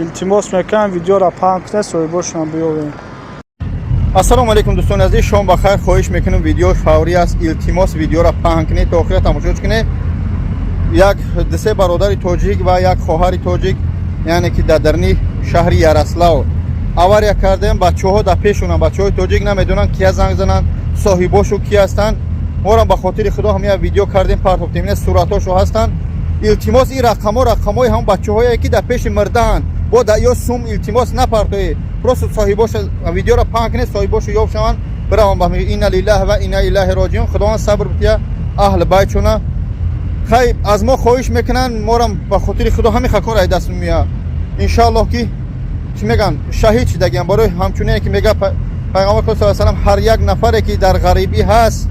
Илтимос мекунам, видеоро паҳн кунед, соҳибошонам биёвем. Ассалому алайкум, дӯстони азиз, шом ба хайр. Хоҳиш мекунем, видео фаврӣ аст, илтимос, видеоро паҳн кунед, то охира тамошо кунед. Як дусе бародари тоҷик ва як хоҳари тоҷик, яъне ки дар дарни шаҳри Ярослав авария кардем. Бачаҳо дар пешонам, бачаҳои тоҷик намедонанд, кия занг зананд, соҳибошу ки ҳастанд. Морам ба хотири Худо ҳам як видео кардем, партофтем. Ина суратҳошо ҳастанд. Илтимос, ин рақамҳо рақамҳои ҳам бачаҳое, ки дар пеши мирдаанд. Бо да ё сум, илтимос, напартоед. Просто соҳибоша видеоро паҳн кунед, соҳибошу ёб шаванд, бираванд. Ба инна лиллаҳи ва инна илайҳи роҷиун. Худованд сабр бития аҳли байтшона. Хай, аз мо хоҳиш мекунанд, морам ба хотири Худо ҳамин кор ай даст меояд. Иншоаллоҳ, ки чӣ мегӯянд, шаҳид шидагиам барои ҳамчунине, ки мега Пайғамбар саллаллоҳу алайҳи васаллам: ҳар як нафаре, ки дар ғарибӣ ҳаст,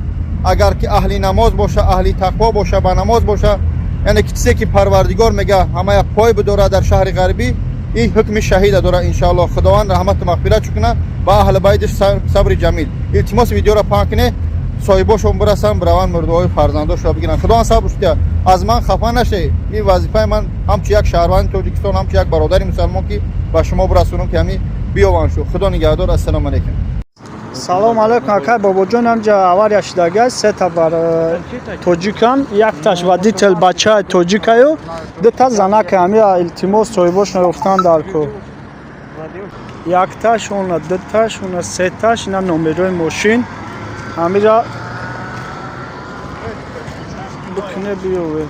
агар ки аҳли намоз боша, аҳли тақво боша, ба намоз боша, яъне ки чизе, ки Парвардигор мега, ҳамая пой бидорад дар шаҳри ғарибӣ, ин ҳукми шаҳида дорад. Иншоаллоҳ, Худованд раҳмату мағфират кунад ба аҳли байтиш, сабри ҷамил. Илтимос, видеоро паҳн кунед, соҳибошон бирасанд, бираванд, мурдаҳои фарзандошро бигиранд. Худованд сабр шуда. Аз ман хафа нашед, ин вазифаи ман ҳамчун як шаҳрванди Тоҷикистон, ҳамчун як бародари мусалмон, ки ба шумо бирасонам, ки ҳамин биёванд шу. Худо нигаҳдор, ассалому алайкум. Салом алайкум, акай Бобоҷон. Ҳамҷа авария шудагиаст, сета бар тоҷикан, якташ водитель, бачаи тоҷикаю, дута занака. Ҳамия, илтимос, соҳибошон ёфтан дар кор. Якташ, она дуташ, она сеташ, ина номерои мошин. Ҳамира бикуне, биёве.